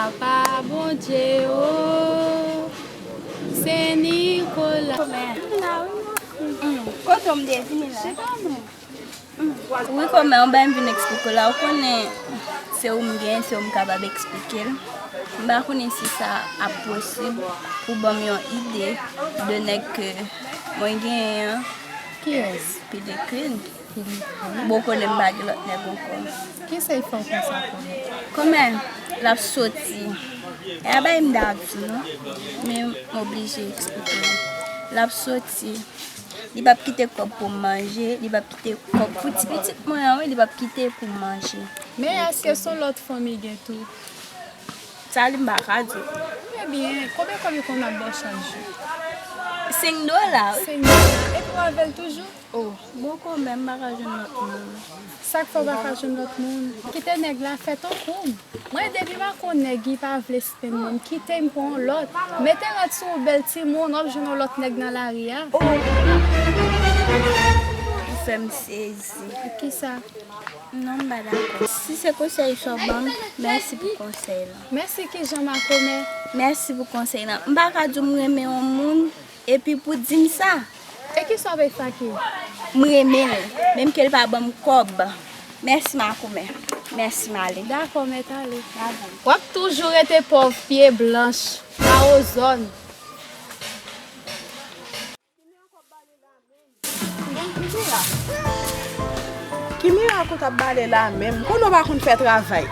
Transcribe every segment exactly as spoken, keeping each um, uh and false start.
Papa Bondye o, Sen Nikola. Kote w m te vini la? Wi, kòmè, yon bagay m vin eksplike w la. Ou konnen, se ou m gen, se ou m kapab eksplike l. M pa konnen si sa ap posib pou ban m yon ide de nèg ke mwen genyen an. Kiyès? Pelegrine. Bon, konnen m pa gen lòt nèg ankò. Kisa l fè w konsa, kòmè? Kòmè, l ap soti. E a bay m ta ap di non, men m oblije eksplike w. L ap soti. Li p ap kite kòb pou m manje, li p ap kite kòb pou ti pitit mwen an, wi, li p ap kite pou m manje. Men èske se yon lòt fanm li gen tou? Sa li m pa ka di w. Ebyen, konbyen kòb li konn ap ba w chak jou? Senk dola, wi. Senk dola. Epi w avè l toujou? Oh, bon, kòmè, m pa ka jwenn lòt moun. Sa k fè w pa ka jwenn lòt moun? Kite nèg la fè tankou m. Mwen, depi m ak yon nèg ki pa vle spenn mwen, m kite m pran yon lòt. Mete rad sou ou, bèl timoun, w ap jwenn yon lòt nèg nan lari a. Ou fè m sezi. Kisa? Non, m pa dakò. Si se konsèy sa w ban m, mèsi pou konsèy lan. Mèsi kijan, makomè? Mèsi pou konsèy lan. M pa ka di w m renmen yon moun, epi pou di m sa. E kisa w ap fè ak li? M renmen l, menm ke l pa ban m kòb. Mèsi, makomè. Mèsi, m ale. Dakò, mèt ale. W ap toujou rete pòv, pye blanch, mawozòn. Ki mirak ou t ap bale la menm? Konnen w pa konn fè travay.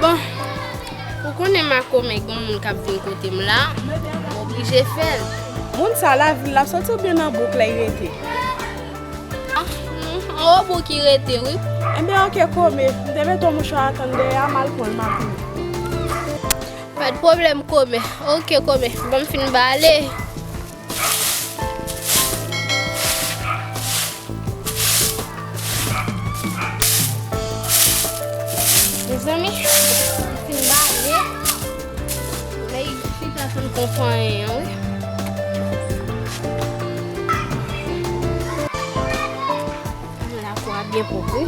Bon, ou konnen makomè gen yon moun k ap vin kote m la, m oblije fè l. Moun sa lavil l ap soti oubyen nan bouk la l rete? Ah, hmm, anwo bouk li rete, wi. Enben, oke, kòmè. M te mete yon mouchwa atann dèyè a, m al pran l, m ap vini. Pa t pwoblèm, kòmè. Oke, kòmè. Ban m fin bale. Mezanmi, m fin bale. Lè y chita tann konpanyen an, wi. Lakou a byen pwòp, wi.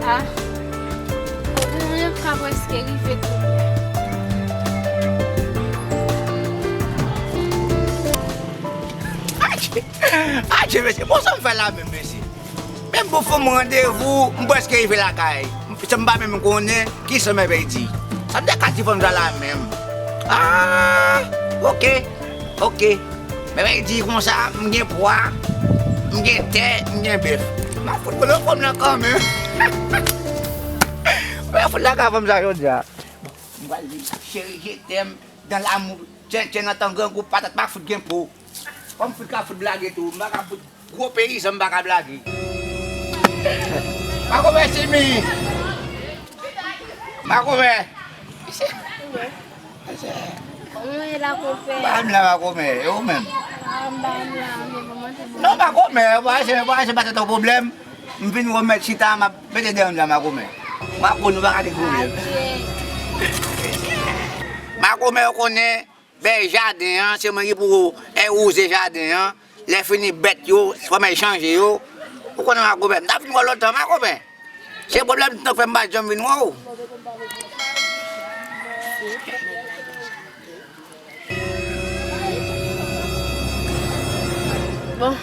Ah, nou ka prèske rive kounye a. Adje, adje, mesye, bon, sa m fè la menm, mesye? Menm pou fè m randevou, m prèske rive lakay. San m pa menm konnen kisa mèvèy di. Sa m te ka di fanm sa la menm? Ah, oke, oke. Mèvèy di konsa, m gen pwa, m gen tè, m gen bèf. M ap fout pran fanm nan kanmenm. M ap fout lakay fanm sa jodi a. M pral di, chérie, je t'aime, dans l'amour, tchenntchenn, antan grangou, patat pa fout gen po. Kòm fout ka fout blage tou, m pa ka fout gwo peyizan, m pa ka blage. Makomè Simi! Makomè! Kòman w ye la, konpè? M pa menm la, makomè. E ou menm? Ah, m pa menm la, men kòman se bon? Non, makomè, pa se, pa se pa tèt ou pwoblèm. M vin wè w mèt chita, m ap mete dèyè m la, makomè. M ap konn nou pa ka gen pwoblèm. Adje. Makomè, ou konnen, bèl jaden an, se mwen ki pou, eh, wouze jaden an. Lè fini bèt yo, fò m al chanje yo. Ou konnen, makomè, m t ap vin wè w lontan, makomè. Se pwoblèm tan fè m pa janm vin wè w. Bon.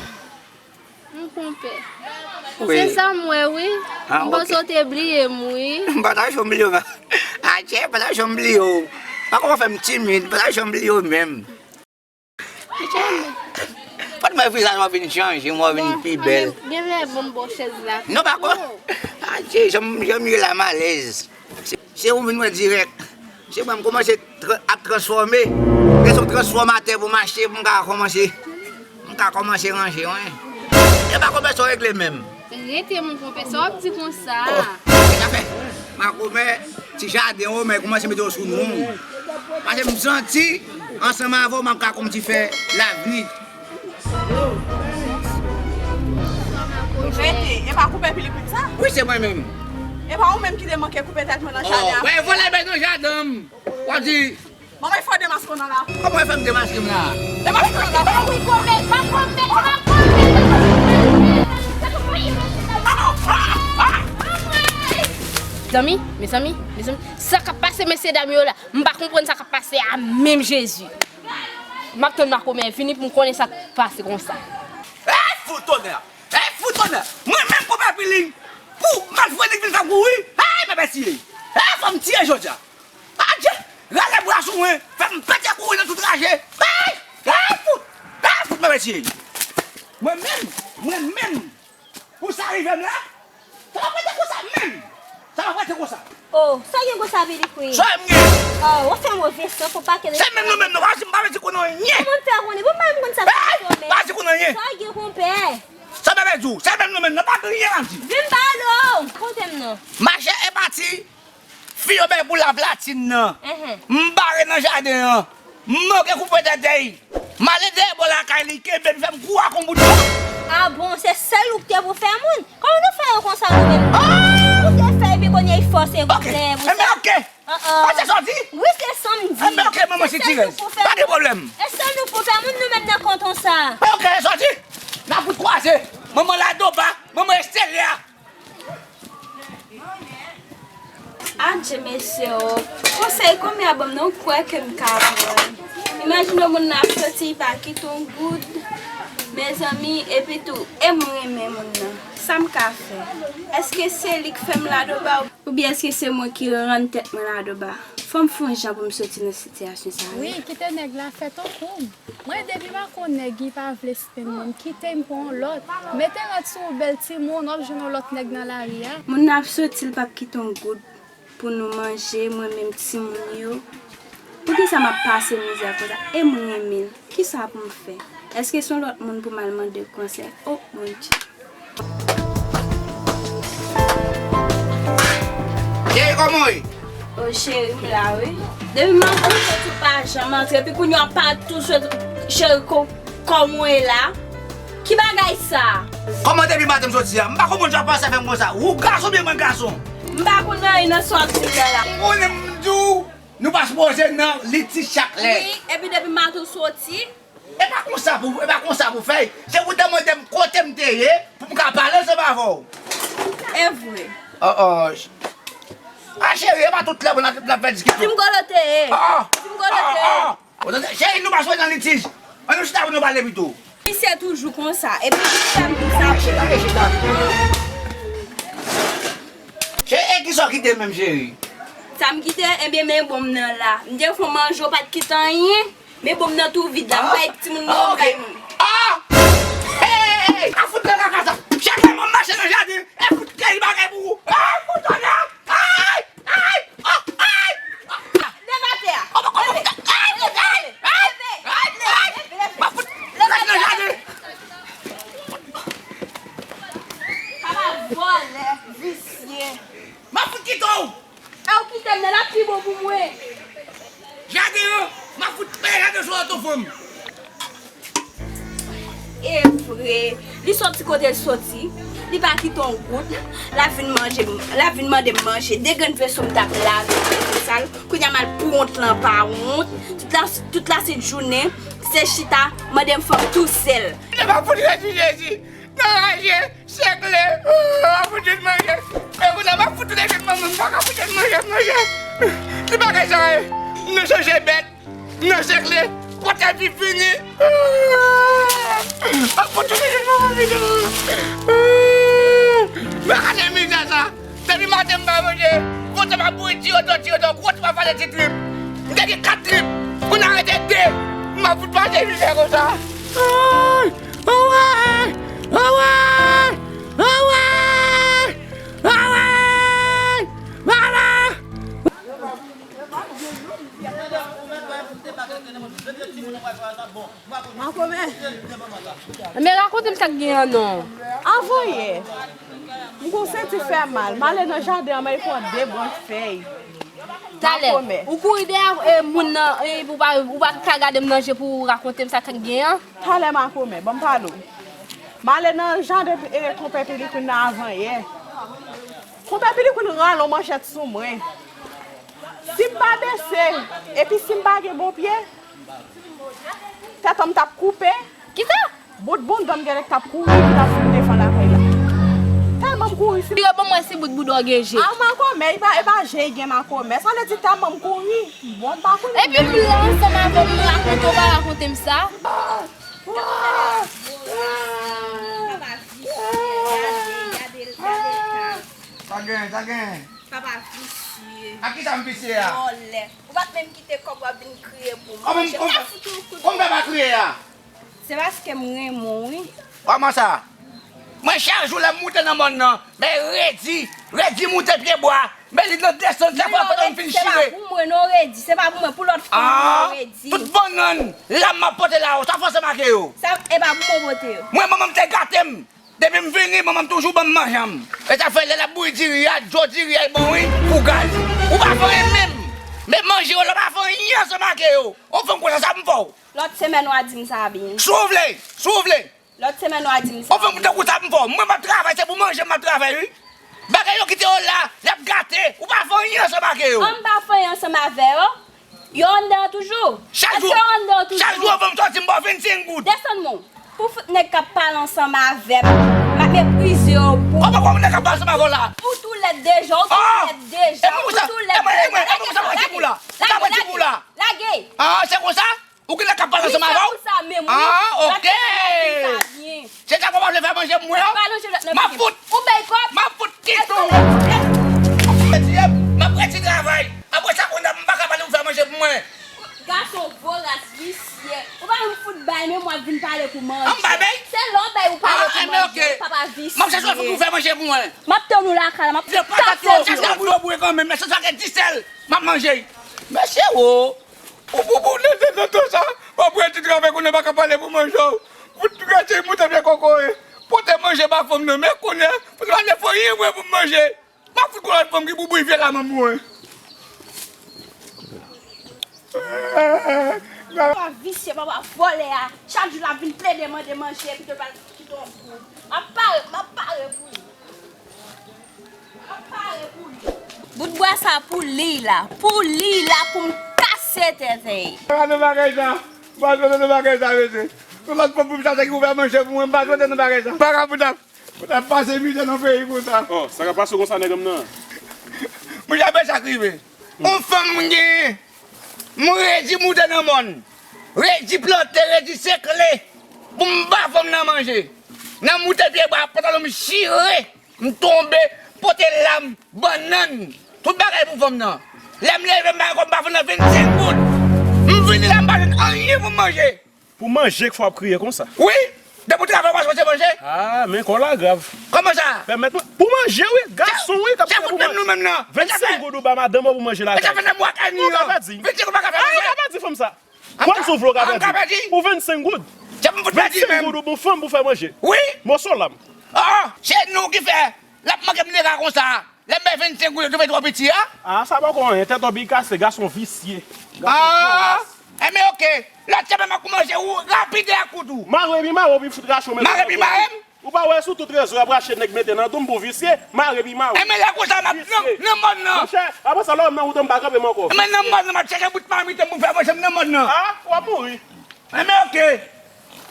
Mon konpè. Wi. Se sa m wè, wi. Ah, m panse w te bliye m, wi. M pa ta janm bliye w, non. Adje, m pa ta janm bliye w. Pa kòman fè m timid, m pa ta janm bliye w menm. Adje. Fòk mwen vizaj mwen vin chanje, mwen vin pi bèl. Bon, gen, gen lè ban m ba w chèz la. Non, pa kò. Adje, jan m, jan m ye la, m alèz. Se, se ou vin wè dirèk. Se mwen, m kòmanse tra-, ap transfòme. Gen se yon transfòmatè pou m achte, pou m ka kòmanse, m ka kòmanse ranje, wi. E pa konbyen sa w regle menm? Rete, mon konpè, sa w ap di konsa? Oh, sa fè. Makomè, ti jaden w, men kòmanse mete w sou non. Paske m santi, ansanm avè w, m ap ka kòmanse fè lavni. Rete, e pa koupe Pilipit sa? Wi, se mwen menm. E pa ou menm ki te manke koupe tèt mwen nan jaden an? Oh, wè, vòlè bèt nan jaden m. W ap di, Manman, fò demaske w nan la. Kòman w fè m demaske m la? Demaske m la. Wi, kòmè, pa kòmè, pa kòmè. Zanmi, mezanmi, mezanmi, sa k ap pase mesye dam yo la, m pa konprann sa k ap pase a menm Jezi. M ap tann makomè vini pou m konnen sa k pase konsa. Ey, fout tonè! Ey, fout tonè! Mwen menm konpè Piling pou Malfredi k vin fè m kouri. Ey, papa siye! Ey, fò m tiye jodi a. Adje! Rale bra sou mwen, fè m pete kouri nan tout raje. Ey! Ey, fout! Ey, fout, papa siye! Mwen menm, mwen menm, pou sa rive m la, sa pa prete konsa menm. Sa pa prete konsa. Oh, sa gen konsa, Pilikwi? Sa m gen. Oh, w ap fè move san pou pakèt. Se menm nou menm, nou pa di, m pa vle di konnen anyen. Kòman m fè konnen? Bon, m pa menm konn sa. Ey! Pa di konnen anyen. Sa gen, konpè? Sa m vle di w, se menm nou menm, nou pa gen anyen m ap di. Vin pale w. Konte m non. Mache e pati. Fi yo bay pou laplatin nan. Enhen. M bare nan jaden an. M manke koupe tèt li. M ale dèyè bò lakay li, kenbe l, fè m kou ak yon bout bò. Ah bon, se sèl ou ki te pou fè moun? Kòman nou fè yo konsa nou menm? Ah! Ou te fè epi kounye a y fòse. Ok. Enben, ok. Ah, ah. Ah, se sa w di? Wi, se sa m di. Enben, ok, manman, se sèl nou pou fè moun. Pa gen pwoblèm. E sèl nou pou fè moun, nou menm nan kanton sa. Ok, sòti. N ap fout kwaze. Manman Ladoba, manman Estelia. Adje mesye o. Konsèy kòmè a ban m nan, ou kwè ke m ka pran? Imajine w moun nan ap soti, li pa kite yon goud. Mezanmi, epi tou, e m renmen moun nan. Sa m ka fè? Èske se li k fè m Ladoba oubyen èske se mwen ki rann tèt mwen Ladoba? Fò m fè yon jan pou m soti nan sitiyasyon sa a wi. Wi, kite nèg la fè tankou m. Mwen, depi m ak yon nèg ki pa vle spenn mwen, m kite m pran yon lòt. Mete rad sou ou, bèl timoun, w ap jwenn yon lòt nèg nan lari a. Moun nan ap soti, l p ap kite yon goud pou nou manje, mwen menm timoun yo. Poukisa m ap pase mizè konsa? E m renmen l. Kisa pou m fè? Èske se yon lòt moun pou m al mande konsèy? O Bondye! Cheri, kòman w ye? O cheri, m la wi. Depi maten m soti ou pa janm antre, epi kounye a w pa tou sot, cheri, ko-, kòman w ye la? Ki bagay sa? Kòman depi maten m soti a? M pa konprann jan w ap pase avè m konsa. Ou gason oubyen mwen gason? M pa konn anyen nan sa w ap di m nan la. M konnen m di w, nou pa sipoze nan litij chak lè. Wi, epi depi maten w soti, E pa konsa pou, e pa konsa pou fè. Se pou te mande m kote m te ye, pou m ka pale ansanm avè w. E vre. Oh, oh. Ah, cheri, e pa tout lè pou n ap, n ap fè diskisyon. Di m kote w te ye. Ah, ah. Di m kote w te ye. Ah, ah. Ou tande? Cheri, nou pa sou nan litij. Ann nou chita pou nou pale pito. Misye toujou konsa. Epi, misye ap di sa. Chita, chita. Cheri, e kisa w kite menm, cheri? Sa m kite, ebyen, men bon m nan la. M te fè w manje, w pa t kite anyen. Men bon m nan tou vid la, m bay timoun mwen, m bay moun. Ah! Hey! A fout nan kaka sa! Chak lè m ap mache nan jaden, e fout kèy bagay pou ou! Ah, fout tonè! Ay! Ay! Oh! Ay! Leve atè a! Kòman, kòman? Leve! Ay! Leve! Ay! Leve! Ay! Leve! M ap fout kèy nan jaden! Papa vòlè, visye! M ap fout kite w! E w kite m nan, l ap pi bon pou mwen. Jaden an, m ap fout peye jaden sou lòt fanm. E vre, li soti kote l soti, li pa kite yon goud, l ap vin manje, l ap vin mande m manje, de grenn veso m t ap lave, veso sal, kounye a m al pou wont lan pa wont, tout la, tout la sent jounen, se chita, mande m fanm tousèl. M ap fout rejwi Jezi. Nan raje, sekle, oh, m ap fout jwenn manje. E kounye a m ap fout tounen jwenn manman m, m pa ka fout jwenn manje, manje. Ti bagay sa yo, nou chanje bèt, nou sekle, kote vi fini. Oh, m ap fout tounen jwenn manman m, pito. Oh, m pa ka nan mizè sa. Depi maten m pa manje, kote m ap bouri ti oto, ti oto, kote m ap fale ti trip. M te gen kat trip, kounye a rete de. M ap fout pase mizè konsa. Ay! Anwey! Anwey! Anwey! Anwey! Mama! Makomè. Men rakonte m sa k gen an non. Avan yè, m gon senti fè mal. M ale nan jaden an, m al pran de branch fèy. Talè, makomè. Ou kouri dèyè, e, moun nan, e, ou pa, ou pa ka gade m nan je pou w rakonte m sa k gen an? Talè makomè, ban m pale w. M ale nan jaden, e, konpè Pilikwin nan avan yè. Konpè Pilikwin rale yon manchèt sou mwen. Si m pa bese, epi si m pa gen bon pye, tèt an m t ap koupe. Kisa? Bout bondan m genlè t ap kouri pou t ap vin devan lakay la. Tèlman m kouri si. Vire ban mwen si bout bouda w gen je. A makomè, e pa, e pa je l gen makomè. Sa vle di tèlman m kouri, bon, m pa konnen. Epi m la ansanm avè w, m rakonte w pa rakonte m sa. Papa visye, gade, gade l, gade l ka. Sa gen, sa gen. Papa visye. A ki sa m visye a? Vòlè. Ou pa t menm kite kòb w ap vin kriye pou mwen. Kòman m, kòman m fè pa kriye a? Se paske m renmen w, wi. Kòman sa? Mwen chak jou lè m moute nan mòn nan, men redi, redi moute pye bwa, men li nan desann, se pa pantalon m fin chire. Se pa pou mwen non redi, se pa pou mwen, pou lòt fanm yo redi. Tout bannann lam m ap pote la, sa fòse make yo. Sa, e pa pou mwen pote yo. Mwen, manman m te gate m. Depi m vini, manman m toujou ban m manje m. E sa fè lè l ap bouyi diri a, dlo diri a bon wi, pou gaz. Ou pa fè anyen menm. Men manje yo la, ou pa fè anyen ansanm ak yo. On fanm konsa, sa m fè w. Lòt semèn w a di m sa byen. Si w vle, si w vle. Lòt semèn w a di m sa. On fanm tankou sa m fè w. Mwen m ap travay, se pou manje m ap travay wi. Bagay yo kite yo la, y ap gate. Ou pa fè anyen ansanm ak yo. An m pa fè anyen ansanm avè yo. Yo anndan toujou? Chak jou, èske yo anndan toujou? Chak jou anvan m sòti, m ba w vennsenk goud. Desann mwen. Pou fout nèg k ap pale ansanm avè m, m ap meprize w pou. Kòman, kòman nèg k ap pale ansanm avè w la? Ou tou lèd deja, ou tou lèd deja, ou tou lèd deja. Lage, lage, lage, lage. Ah, se konsa? Ou gen nèg k ap pale ansanm avè w? Wi, se konsa menm, wi. Ah, ok. Se sa k w ap fè manje pou mwen an? M ap fout. Ou bay kòb? M ap fout kitou. M ap reti travay. Apre sa, kounye a, m pa ka pale pou fè manje pou mwen. Gason voras, visye. Ou pa menm fout bay, men w ap vin pale pou manje. An bay, bay? Se lè w bay ou pale pou manje, papa visye. M ap chèche yon fout pou fè manje pou mwen. M ap tann ou lakay la, m ap kase w. Chèche yon fout pou mwen kanmenm, men se sa gen disèl. M ap manje. Mesye, wo. Pou, pou, pou, nan, nan, nan tan sa, w ap rete travay kounye a pa ka pale pou manje w. Pou rete moute pye kokoye. Pote manje ba fanm nan, men kounye a, pou nou ale fè yon mwen pou manje. M ap fout gon lòt fanm ki boubouy vye la manman mwen. Papa visye, papa vòlè a. Chak jou l ap vin plede mande manje, epi tou l pral kite yon goud. M ap pare, m ap pare pou li. Bout bwa sa pou li la, pou li la, pou m kase tèt li. Pa nan bagay sa, pa nan bagay sa, mesye. Yon lòt fanm pou m chache ki pou fè manje pou mwen, m pa nan bagay sa. Pa ka pou ta, pou ta pase mizè nan peyi konsa. Oh, sa ka pase konsa, nèg m nan. Mwen, jape sa k rive. On fanm m genyen. M redi moute nan mòn. Redi plante, redi sekle. Pou m ba fanm nan manje. Nan moute pye bwa, pantalon m chire. M tonbe, pote lam, bannann, tout bagay pou fanm nan. Lè m leve, m bay kòb, m ba fanm nan vennsenk goud. M vini la, m pa jwenn anyen pou m manje. Pou manje k fè w ap kriye konsa? Wi, depi w travay, w pa chèche manje. Ah, men kò w la grav. Kòman sa? Pèmèt mwen, pou manje wi, gason wi, k ap kriye pou manje. Vennsenk goud ou ba madanm ou pou manje lakay. Ou ka pèdi. Vennsenk goud pa ka fè manje. Ah, ou ka pèdi fanm sa. Kòm si w vle w ka pèdi. Pou vennsenk goud. Vennsenk goud ou bon fanm pou fè manje. Wi. Moso lam. Oh, se nou ki fè. L ap manke m nega konsa. Lè m bay vennsenk goud, yo twouve twò piti a. Ah, sa poko anyen. Tèt w pi kase, gason visye. Ah, enben oke. Lòt semèn m ap koumanse ou rapide ak kout ou. Mare pi mare w pi fout rache w. Mare pi mare m. Ou pa wè sou tout rezo y ap rache nèg mete nan dou m pou visye, mare pi mare. Enben lè konsa m ap nan, nan mòn nan. Monchè, apre sa lè w nan wout an m pa kanpe m ankò. Enben nan mòn nan m ap chèche bout mamit an pou fè manje m nan mòn nan. Ah, w ap mouri. Enben oke.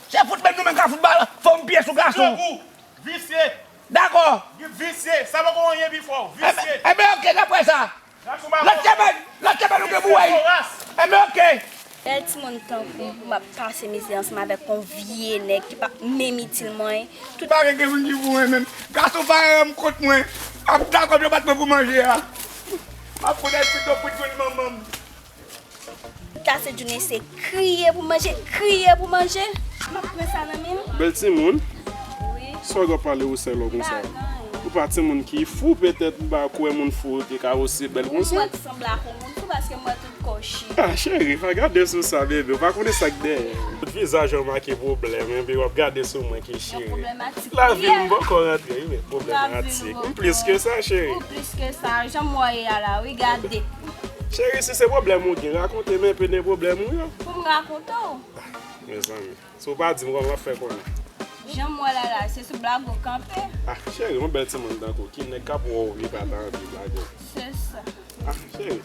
Se fout menm nou menm ka fout ba fòm pyès ou gason. Visye. Dakò. Visye, sa poko anyen pi fò. Visye. Enben oke, dapre sa. Lòt semèn, lòt semèn ou gen pou wè. Enben oke. Bèl timoun tankou m pou m ap pase mizè ansanm avèk yon vye nèg ki p ap menm itil mwen. Tout bagay gen moun ki pou mwen menm. Gason pa renmen m kont mwen. Ap dakò yo bat mwen pou manje a. M ap fout èspit yo pou jwenn manman m. Kase jounen se kriye pou manje, kriye pou manje. M ap pran sa nan men m. Bèl timoun. Wi. Sa w ap pale ou sèl ou konsa? Ou pa timoun ki fou petèt, m pa kwè moun fou te ka osi bèl konsa. Ou wè k sanble ak yon moun fou paske m wè tout kò w chire. Ah, cheri, pa gade sou sa, bebe. Ou pa konnen sa k dèyè. Tout vizaj an make pwoblèm, enben w ap gade sou mwen ki chire. Lavi m poko rantre, wi, men pwoblematik. M plis ke sa, cheri. Ou plis ke sa, jan m wè w ye a la, wi, gade. Cheri, si se pwoblèm ou gen, rakonte m enpe de pwoblèm ou yo. Pou m rakonte w? Ah, mezanmi, si w pa di m, kòman m ap fè konnen? Jan m wè la la, se sou blag ou kanpe. Ah, cheri, yon bèl timoun tankou w, ki nèg k ap wè w, li pa ta anvi blage w? Se sa. Ah, cheri.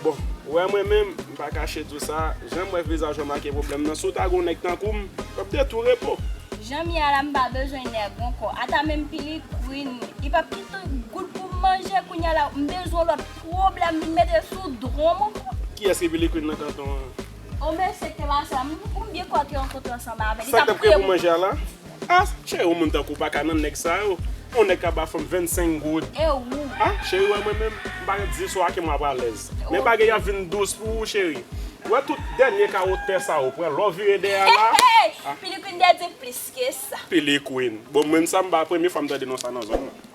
Bon, ou wè mwen menm, m pa kache di w sa, jan m wè vizaj ou make pwoblèm nan, si w ta gen yon nèg tankou m, w ap detwi repo. Jan m ye a la, m pa bezwen nèg ankò. Ata menm Pili Queen, li p ap kite goud pou m manje kounye a la. M bezwen lòt pwoblèm vin mete sou do m ankò. Kiyès ki Pili Queen nan kanton an? O mesye k te pase la, m, m byen kwè w te rankontre ansanm avè li. Sa k t ap kriye pou manje a la? Ah, cheri, yon moun tankou w pa ka nan nèg sa yo. Yon nèg ka ba fanm vennsenk goud. E ou? Ah, cheri, wè mwen menm, m pa gen dis ou ake mwen ap alèz. Men bagay ap vin dous pou ou, cheri. Wè tout dènye kawo tè sa yo pran, lè w vire dèyè la. Hey, hey, hey! Ah. Pili Queen te di plis ke sa. Pili Queen. Bon, mwen sa m pa premye fwa m tande non sa nan zòn nan.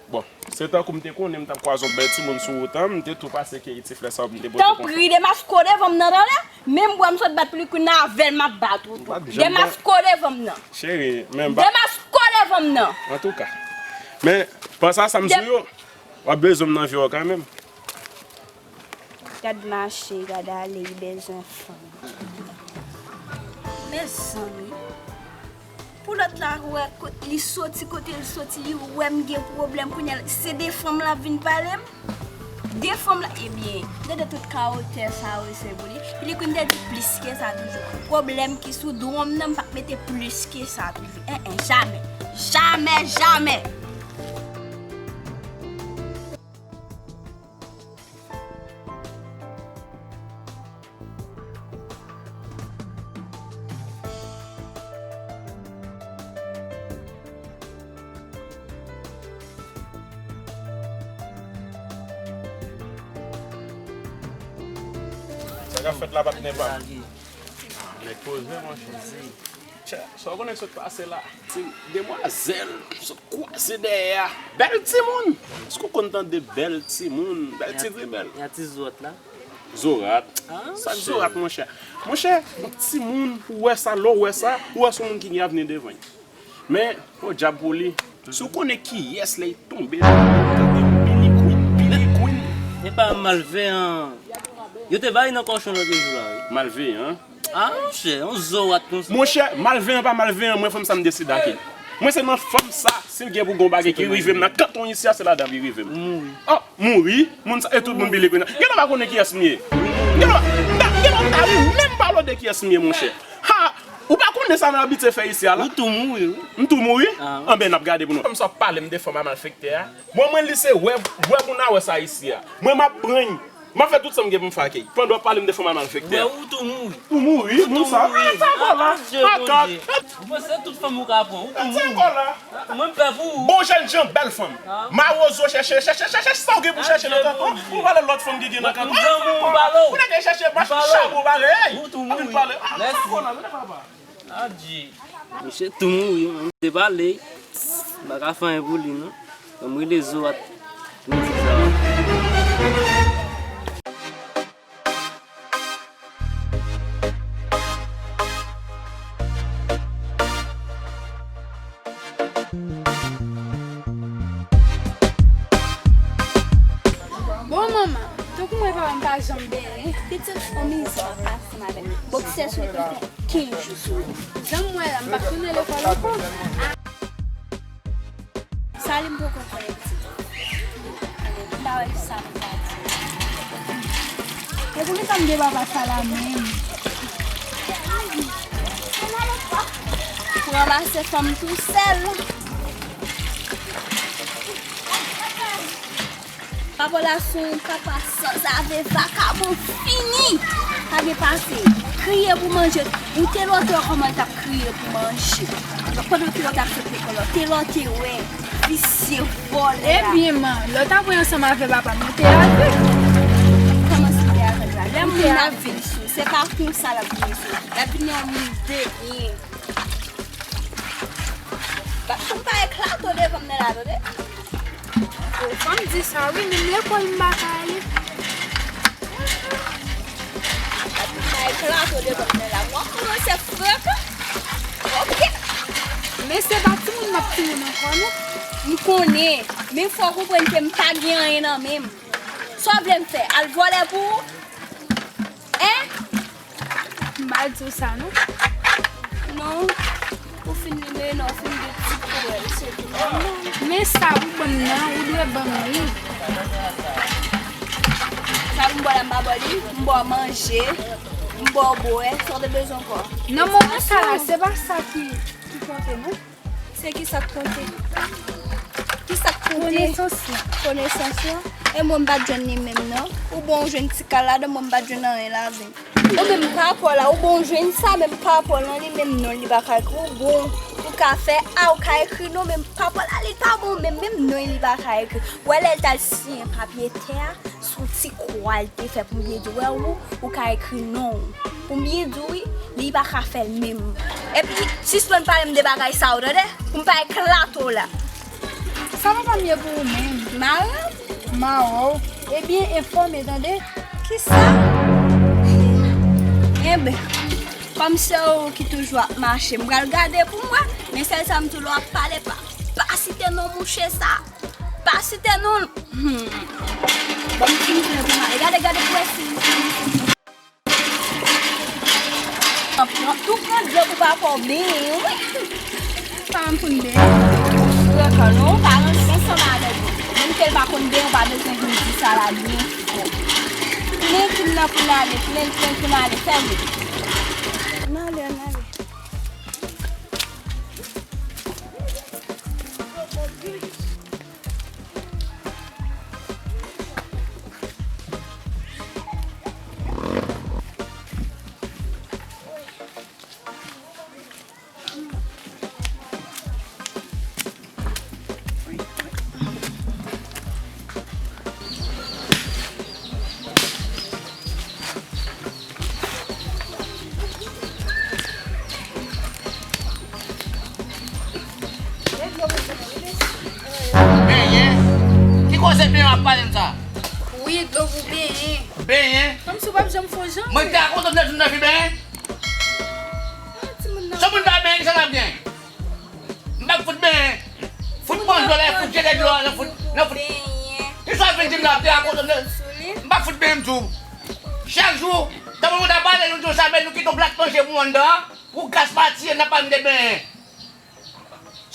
Bon, se tankou m te konnen m t ap kwaze yon bèl timoun sou wout an, m te tou pase keyi ti flè sa yo, m te pote konfè. Tanpri, demaske w devan m nan, tande? Menm bwa m sot bat Pili Queen nan avè l, m ap bat ou tou. Demaske w devan m nan. Cheri, men m pa. Demaske w devan m nan. Antouka. Men, panse a sa m di w yo, w ap bezwen m nan vi w kanmenm. Gad mache, gad ale, li bezwen fanm. Mezanmi. Pou lòt la wè kot li soti, kote l soti, li wè m gen pwoblèm kounye a, se de fanm l ap vin pale m? De fanm la, ebyen, gade tout kawo tè sa yo se pou li. Pili Queen te di plis ke sa toujou. Pwoblèm ki sou do m nan, m p ap mete plis ke sa toujou. En, en, jamè. Jamè, jamè. Sa k ap fèt la, patnè pa m? Nèg poze, monchè. Chè, sa w konnen k sot pase la? Ti demwazèl, sot kwaze dèyè a. Bèl timoun! Èske w konn tande bèl timoun? Bèl ti grimèl. Y a ti zòt la. Zorat? Ah, sa k zorat, monchè? Monchè, yon timoun, ou wè sa, lè w wè sa, ou wè se yon moun ki gen avni devan l. Men, podyab pou li. Si w konnen kiyès lè l tonbe, tande Pili Queen, Pili Queen. E pa malveyan. Yo te ba li nan kòchon lòt jou la, wi. Malveyan? Ah, monchè, yon zorat konsa. Monchè, malveyan pa malveyan, mwen fanm sa m deside ak li. Mwen se nan fanm sa, si l gen pou gon bagay ki rive m nan kanton isi a, se ladan li rive m. Ou mouri. Oh, mouri, moun sa, e tout moun Pili Queen nan. Genlè w pa konnen kiyès m ye. Genlè w pa, genlè w pa menm pale de kiyès m ye, monchè. Ha! Ou pa konnen sa nou abitye fè isi a la? Ou tou mouri, wi. M tou mouri? Ah. Anben, n ap gade pou nou. Fanm sa ap pale m de fanm a malfektè a. Bon, mwen li se wè, wè moun a wè sa isi a. Mwen m ap pran, m ap fè tout sa m gen pou m fè ak li. Pandan w ap pale m de fanm a malfektè a. Ou tou mouri. Ou mouri, moun sa. Ou tou mouri. Sa ankò la. Makat. Ou panse tout fanm ou ka pran. Ou tou mouri. Sa ankò la. Mwen m pè pou ou. Bon jènjan, bèl fanm. Ah. Mawozo, chèche, chèche, chèche, chèche sa w gen pou chèche nan kanton. Ou pale lòt fanm ki gen nan kanton. Ou nèg chèche mach chabon parèy. Ou tou mouri. Mèsi. Adye. Misye tou mouri, mwen te pale. M pa ka fè anyen pou li, non. Ban m rele Zorat. Vin di sa. Bon, manman, tankou mwen papa m pa janm byen, wi. Pitit, on mizè ansanm avè l. Bòksè sou li pou l fè kenz jou sou li. Jan m wè la, m p ap tounen lekòl ankò. Sa li m poko konnen pitit. M pa wè kisa pou m ta di. E poukisa m gen papa sa la menm? Pou ranmase fanm tousèl. Papa w la se yon papa sanzave, vakabon fini. Pa gen pase. Kriye pou manje. Ou te lòtè kòman l t ap kriye pou manje. Donk, pandan Telò t ap sot lekòl la, Telò te wè visye vòlè a. Ebyen, man, lè w t ap ri ansanm avè papa m, ou te avèg. Kòman si w te avèg la? Lè moun ap vin sou, se pa konsa l ap vin sou. L ap vin yon moun de byen. Bat pou m pa eklate w devan m nan la, tande? O, fò m di sa, wi, menm lekòl m pa ka ale. Bat pou m pa eklate w devan m nan la. Mwen kòmanse frekan. Ok. Men se pa timoun m ap timoun ankò, non. M konnen, men fò w konprann ke m pa gen anyen nan men m. Sa w vle m fè? Al vòlè pou ou? Hein? M pa di w sa, non. Non. Ou fin li men non, ou fin gen ti pou wè l, se tou. Men sa, ou ban m nan, ou dwe ban m li. Sa m ba w la, m pa ba w li, m ba w manje, m ba w bwè, sa w te bezwen ankò? Nan moman sa la, se pa sa ki, ki konte, non. Se ki sa k konte? Ki sa k konte? Konesans lan. Konesans lan? E mwen, m pa t jwenn li menm, non. Ou bon, ou jwenn ti kal ladan, mwen, m pa t jwenn anyen ladan. Ou menm pa pò la, ou bon, ou jwenn sa, menm pa pò lan, li menm non, li pa ka ekri. Ou bon, ou ka fè, a, ou ka ekri non, menm pa pò la, li pa bon, menm, menm non, li pa ka ekri. Ou wè lè l t al siyen papye tè a, sou ti kwa l te fè pou m byen di w, wè ou, ou ka ekri non w. Pou m byen di w, wi, li pa ka fè l menm. Epi, sispann pale m de bagay sa yo, tande? Pou m pa eklate w la. Sa pa t ap byen pou ou menm. Mare m? Mare w. Ebyen, enfòme, tande? Kisa? Enben, kòm se ou ki toujou ap mache, m pral gade pou m wè. Men sèl sa m di w la, w ap pale, pa, pa site non mouche sa. Pa site non. Hmm. Bon, m fin tounen pou m ale. Gade, gade pou wè si. Pran, tou pran dlo pou pa fè w benyen, wi. Sa m fout benyen. Frekan, non, ou pa ranse ansanm avèk mwen. Menm ke l pa konn benyen, ou pa bezwen vin di sa la byen fò. Plen krim nan pou n ale, plen, plen pou n ale, fè vit. Ann ale, ann ale. Benyen? Ki koze benyen w ap pale m sa? Wi, dlo pou benyen. Benyen? Kòmsi w p ap janm fè yon jan. Mwen te akontan de vin nan fi benyen. Ah, timoun nan. Se moun pa benyen, ki sa l ap gen? M pa fout benyen. Fout pran dlo la, fout jete dlo a, nan fout, nan fout. Ki sa w vin di m la, te akontan de. M pa fout benyen m tou. Chak jou, tanpri mwen ta pale nou di w sa, men nou kite yon plat manje pou mwen anndan, pou gaspiye, n ap pale m de benyen.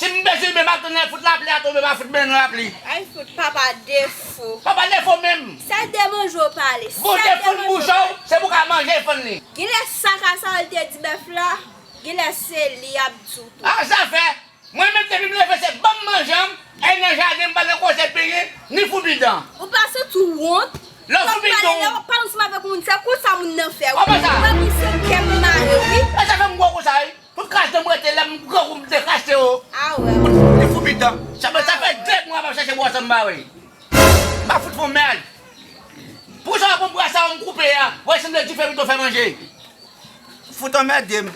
Si m bezwen benyen, m ap tann lè fout lapli a tonbe, m a fout benyen nan lapli. Ay fout, papa defo. Papa defo menm. Sèl de manje w pale. Bon, sèl de defann manje w bouch ou, pale. Se pou ka manje fann li. Genlè sa ka sa l te di bèf la, genlè se li y ap di w tou. A, zafè. Mwen menm depi m leve se ban m manje m, e nan jaden m pa nan koze benyen, ni foubidan. Ou pa santi w wont? Lè w foubidan. Lè w ap pale ansanm avèk moun, se kou sa moun nan fè w. Kòman sa? Ou wè misye kè m mare, wi. E sa fè m gwo konsa, wi. Tout krache m rete la, m grankou m te krache yo. A wè. Li fou pitan. Sa fè, sa fè de mwa m ap chache bwòs m pa wè. M pa fout fè w mèd. Pou sa w pran bwa sa w m koupe a, w ap sanble dife pito fè manje. Fout anmède m.